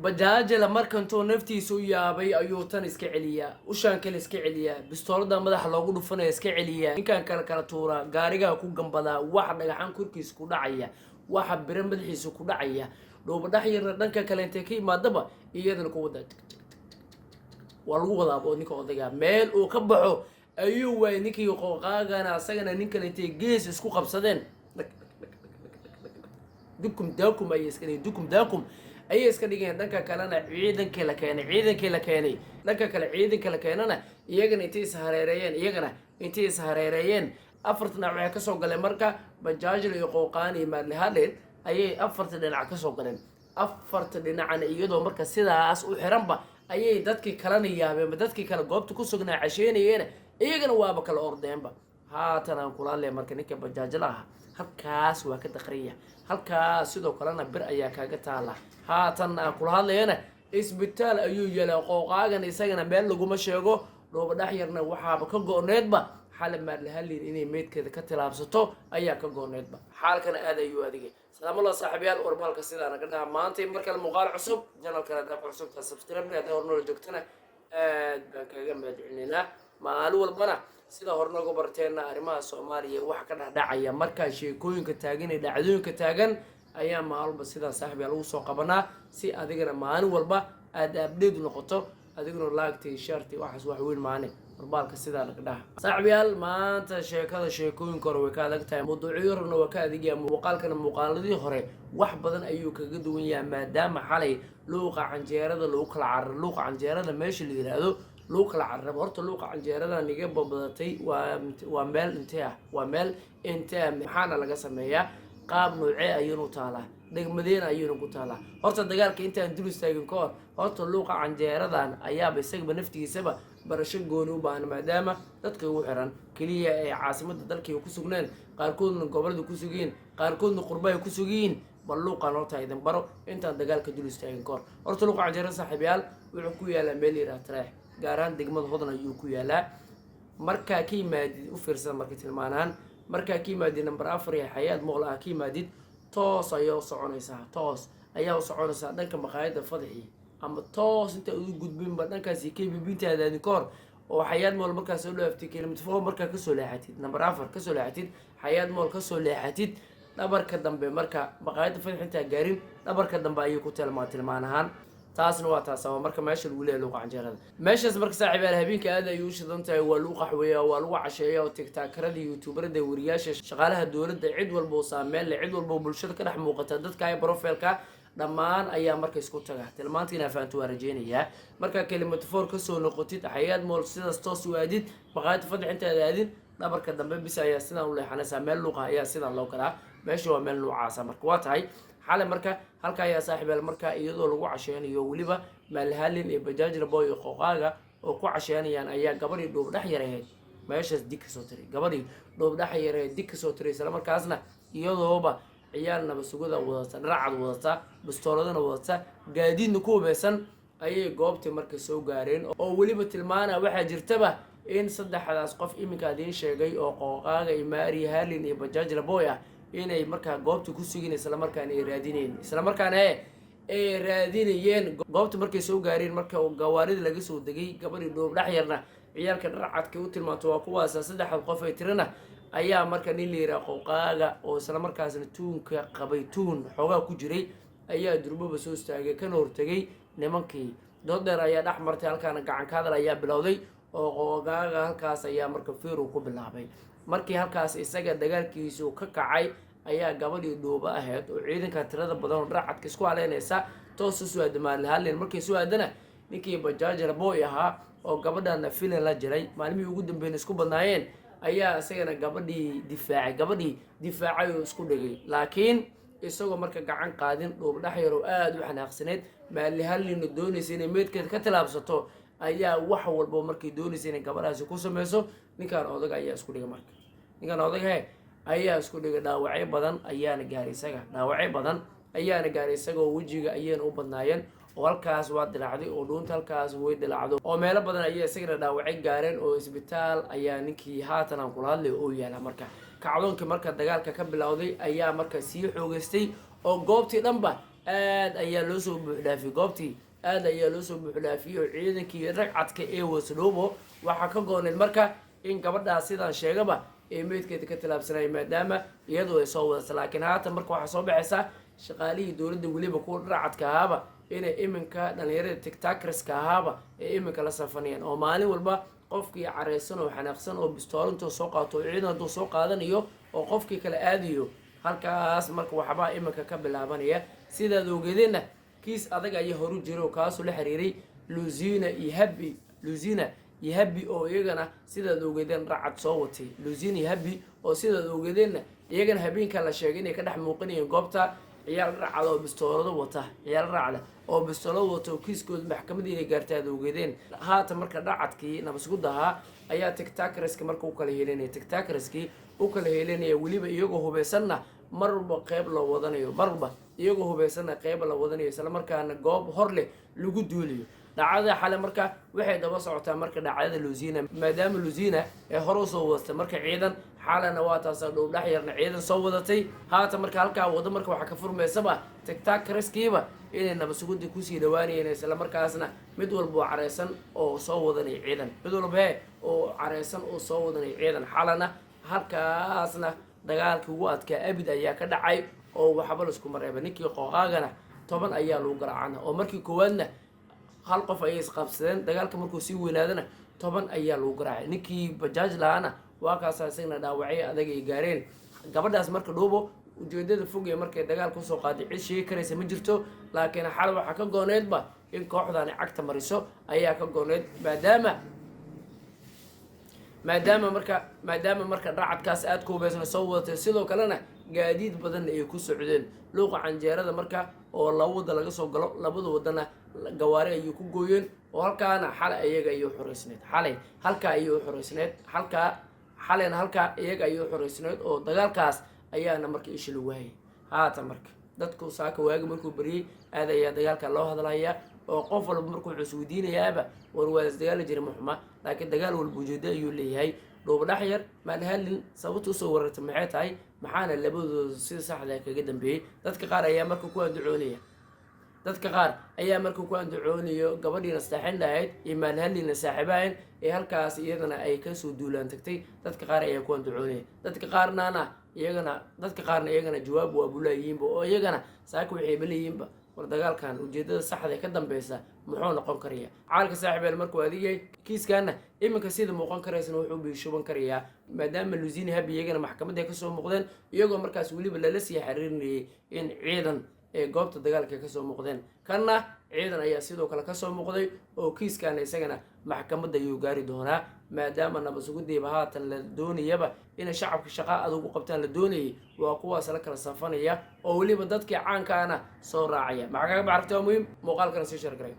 Bajaajila markantuu naftiisa u yaabay ayuu tan iska celiyaa, ushaan kale iska celiyaa, bistoolada madaxa loogu dhufanaya iska celiyaa, ninkan kale kala tuuraa, gaarigaa ku gambadaa, waxa dhagaxaan korkiisa ku dhacaya, waxa biro madaxiisa ku dhacaya, dhuubadhax yarna dhanka kale intay ka imaadaba iyadana ku wadaa, waa lagu wadaaba. Oo ninka odaygaa meel uu ka baxo ayuu waayay. Ninkii qooqaagana asagana nin kale intay gees isku qabsadeen, dukum daakum ayay iska dhigeen, dukum daakum ayay iska dhigeen. Dhanka kalena ciidankii la keenay, ciidankii la keenay, dhanka kale ciidanka la keenana iyagana intay is hareereeyeen, iyagana intay is hareereeyeen, afarta dhinac waxay kasoo galeen. Marka Bajaajil iyo Qooqaan iyo Maadlihadheen ayay afarta dhinac kasoo galeen. Afarta dhinacna iyadoo marka sidaas u xiranba ayay dadkii kalena yaabeenba, dadkii kale goobta ku sugnaa casheynayeena iyagana waaba kala ordeenba. Haatan aan kula hadlaya marka ninka bajaajila ah halkaas waa ka daqriya, halkaas sidoo kalena bir ayaa kaaga taala. Haatan aan kula hadlayana isbitaal ayuu yalaa. Qooqaagan isagana meel laguma sheego. Dhoobadhax yarna waxaaba ka go-needba xale Maadlahalin inay meydkeeda ka tilaabsato ayaa ka go-needba. Xaalkana aad ayuu adigay. Salaamallah saaxiibayaal, warbaalka sidaa naga dhaha. Maanta mar kale muuqaal cusub, channelkana haddaa ku cusubtaa subscribe, haddaa hor noola joogtana aad baan kaga mahadcelinaynaa. Maalin walbana sida hore nooga barteenna arrimaha Soomaaliya waxa ka dhexdhacaya markaa sheekooyinka taagan iyo dhacdooyinka taagan ayaa maalin walba sidaa saaxiibyaa lagu soo qabanaa, si adigana maalin walba aada update u noqoto. Adiguna laagtay, sharti, waxaas wax weyn maane. Warbaalka sidaa naga dhaha saaxiibayaal. Maanta sheekada sheekooyinka hore way ka adag tahay, mawduucyo horena waa ka adigyaa. Muuqaalkana muuqaaladii hore wax badan ayuu kaga duwan yahay, maadaama xalay luuqa Canjeerada lagu kala cararo, luuqa Canjeerada meesha la yiraahdo lagu kala cararabo. Horta luuqa Canjeerada niga babadatay waa meel intee ah? Waa meel intee ah? Maxaana laga sameeyaa? Qaab noocee ayaynu taalaa? Degmadeena ayaynu ku taalaa? Horta dagaalka intaan dul istaagin ka hor, horta luuqa Canjeeradan ayaaba isagaba naftigiisaba barasho gooni u baahan, maadaama dadka ugu xiran keliya ee caasimada dalkii ku sugneen, qaarkoodna gobolada ku sugiin, qaarkoodna qurbahay ku sugiyiin. Bal luuqan horta idin baro intaan dagaalka dul istaagin ka hor. Horta luuqa Canjeerada saaxiibayaal wuxuu ku yaalaa meel yidhaha Tareex, gaar ahaan degmada Hodan ayuu ku yaalaa. Markaa ka yimaadid, u fiirsada marka tilmaanaan, markaa ka yimaadid number 4 iyo Xayaad Mall ah ka yimaadid, toos ayaa u soconaysaa, toos ayaa u soconaysaa dhanka maqaayadda Fadxi, ama toos inta ugu gudbinba dhankaasi KBB intaadaadin ka hor oo Xayaad Mall markaa soo dhaaftid, kilometer 4 markaa kasoo leexatid, number 4 kasoo leexatid, Xayaad Mall kasoo leexatid, dhabarka dambe marka maqaayadda Fadxi intaa gaarin, dhabarka dambe ayay ku tilmaa tilmaan ahaan. Taasna waa taas waa marka meesha lagu leeyahay luuqa Canjeerada. Meeshaas marka saaxiibayaal habeenka aad ayay u shidan tahay, waa lagu qaxweeyaa, waa lagu casheeyaa, oo tiktokerada, youtuberada, wariyaasha, shaqaalaha dowladda, cid walba oo saameyn leh, cid walba oo bulshada ka dhex muuqata, dadka ay profileka dhammaan ayaa marka isku taga. Tilmaanta inaa fahanto waa rajeynayaa. Markaa kilometer 4 kasoo noqotid, Xayaad Mall sidaas toos u aadid, maqaayadda Fadx intaad aadin dhabarka dambe bis ayaa sidaan u leexanaysaa. Meel luuqa ayaa sidaan loo galaa. Meesha waa meel nuucaasa. Marka waa tahay xalay marka halka ayaa saaxiibeel marka iyadoo lagu casheynayo, weliba Maalhalin iyo Bajaajla Boy iyo Qooqaaga oo ku casheynayaan, ayaa gabadhii dhuubdhex yaraheyd meeshaas dig kasoo tiray, gabadhii dhuubdhex yaraheyd dig kasoo tiray. Isla markaasna iyadooba ciyaal nabasugada wadata, dharacad wadata, bistooladana wadata, gaadiidna ku hubeysan ayay goobtii marka soo gaareen. Oo weliba tilmaana waxaa jirtaba in saddexdaas qof iminka idiin sheegay oo Qooqaaga iyo Maari Halin iyo Bajaajla Boy ah inay markaa goobta ku sugin, islamarkaana ay raadinayeen, islamarkaana ay raadinayeen. Goobta markay soo gaareen, marka gawaarida laga soo degay, gabadhii dhuubdhex yarna ciyaalka dharcadkay u tilmaanto waa kuwaasa saddexda qof ay tirana, ayaa marka nin la yidhaha Qooqaaga oo islamarkaasna tuunka qabay, tuun xoogaa ku jiray, ayaa durbaba soo istaagay kana hortegay nimankii. Dood dheer ayaa dhex martay, halkaana gacan ka hadal ayaa bilowday, oo Qooqaaga halkaas ayaa marka fiiru ku bilaabay. Markii halkaas isaga dagaalkiisu ka kacay ayaa gabadhii dhuuba ahayd oo ciidanka tirada badan oo dharcadka isku haleynaysa toos u soo aada Maalihalin. Markay soo aadana, ninkii Bajaajla Boy ahaa oo gabadhana filan la jiray, maalmihii ugu dambeyn isku badnaayeen, ayaa isagana gabadhii difaacay, gabadhii difaacay oo isku dhigay. Laakiin isagoo marka gacan qaadin, dhuubdhex yar oo aada u xanaaqsaneyd, Maalihalina doonaysa inay meydkeeda ka tilaabsato, ayaa wax walbo markay doonaysa inay gabadhaasi ku sameyso, ninkaan odaga ayaa isku dhigay. Marka ninkaan odaga he ayaa isku dhigay, dhaawacyo badan ayaana gaaray isaga, dhaawacyo badan ayaana gaaray isagoo wejiga ayayna u badnaayeen, oo halkaas waa dilaacday, oo dhuunta halkaas way dilaacdo, oo meelo badan ayaa isagana dhaawacyo gaareen, oo isbitaal ayaa ninkii haatan aan kula hadlay oo yaala. Marka kacdoonkii marka dagaalka ka bilowday ayaa marka sii xoogeystay, oo goobtii dhanba Aad ayaa loo soo buuxdhaafiyey goobtii, aad ayaa loo soo buuxdhaafiyey oo ciidankii ragcadka ee Wasdhoobo waxaa ka gooneyd marka in gabadhaas sidaan sheegaba ee meydkeeda ka tilaabsanaya, maadaama iyadu ay soo wadata. Laakiin haatan marka waxaa soo baxaysa shaqaalihii dowladda, weliba kuwa ragcadka ahaaba, inay iminka dhalinyarada tiktakerska ahaaba ay iminka la safanayaan, oo maalin walba qofkii careysan oo xanaaqsan oo bistoolintuu soo qaato oo ciidan hadduu soo qaadanayo oo qofkii kale aadayo halkaas. Marka waxbaa iminka ka bilaabanaya. Sidaad ogeedeenna, kiis adag ayaa horu jira oo kaasoo la xiriiray Luzina iyo Habi, Luzina iyo Habi oo iyagana sidaad ogeedeen racad soo watay. Luzina iyo Habi oo sidaad ogeedeenna iyagana habeenka la sheegay inay ka dhex muuqanayeen goobta ciyaal racad oo bistoolado wata, ciyaal racda oo bistoolado wata, oo kiiskooda maxkamadii inay gaartay aad ogeedeen. Haatan marka dhacadkii nabasgudda ahaa ayaa tiktakerska marka u kala helinaya, tiktakerskii u kala helinaya, weliba iyagoo hubeysanna marwalba qeyb la wadanayo, marwalba iyagoo hubeysanna qeyb la wadanayo, islamarkaana goob hor leh lagu duulayo. Dhacdada xale marka waxay daba socotaa marka dhacdada Luzina, maadaama Luzina ee hore usoo wadatay marka ciidan, xalana waa taasa dhowdhex yarna ciidan soo wadatay. Haatan marka halkaa wado marka waxaa ka furmaysaba tiktakerskiiba inay nabasugudi kusii dhawaanayeen, islamarkaasna mid walba oo careysan oo soo wadanaya ciidan, mid walba he oo careysan oo soo wadanaya ciidan. Xalana halkaasna dagaalkii ugu adkaa abid ayaa ka dhacay oo waxba laisku mareeba. Ninkii qooqaagana 10 ayaa lagu garaacana, oo markii koowaadna hal qof ayay isqabsadeen, dagaalka markuu sii weynaadana 10 ayaa lagu garaacay. Ninkii bajaaj lahaana waa kaasa isagna dhaawacyo adag ay gaareen. Gabadhaas marka Dhuubo ujeedada fog ee markay dagaalka usoo qaaday cid sheegi karaysa ma jirto, laakiin xal waxaa ka gooneydba in kooxdani cagta mariso ayaa ka gooneyd, maadaama marka dhacadkaas aada ku hubeysna soo wadatay, sidoo kalena gaadiid badanna ay ku socdeen luuqa canjeerada marka oo laba wadda laga soo galo, labada wadana gawaari ayay ku gooyeen, oo halkaana xalay ayaga ayay uxoreysneed, xalay halkaa ayay uxoreysneed, halkaa xalayna halkaa iyaga ayay uxoreysneed, oo dagaalkaas ayaana marka isha lagu hayay. Haatan marka dadku saaka waagi markuu beriyey aad ayaa dagaalka loo hadlayaa, oo qof walba marka wuxuu isweydiinayaaba, war waa isdagaali jira muxuma? Laakiin dagaal walba ujeedo ayuu leeyahay. Dhuubadhax yar maalhalin sababta usoo warartay maxay tahay? Maxaana labadooda sida saxda kaga dambeeyey? Dadka qaar ayaa marka ku andacoonaya, dadka qaar ayaa marka ku andacoonayo gabadhiina saaxin lahayd iyo maalhalina saaxiibahayn ee halkaas iyadana ay kasoo duulaan tagtay. Dadka qaar ayaa ku andacoonaya, dadka qaarnana iyagana, dadka qaarna iyagana jawaab waa bulaayihiinba, oo iyagana saaka waxayba leeyihiinba, war dagaalkan ujeedada saxda ee ka dambeysa muxuu noqon karaya? Caalka saaxiibeel markuu adigyahay kiiskaana iminka sida muuqan karaysana wuxuu biishuban karayaa, maadaama Luzini Habi iyagana maxkamadda ay kasoo muuqdeen, iyagoo markaas weliba lala sii xiriirinayay in ciidan ee goobta dagaalka kasoo muuqdeen. Kanna ciidan ayaa sidoo kale kasoo muuqday, oo kiiskaana isagana maxkamadda ayuu gaari doonaa, maadaama nabadsugudiiba haatan la doonayaba inay shacabka shaqa adag u qabtaan la doonayay. Waa kuwaas la kala safanaya oo weliba dadkii caankaana soo raacaya. Maxaa kaga baxarta? Waa muhiim muuqaalkana sii shargaray.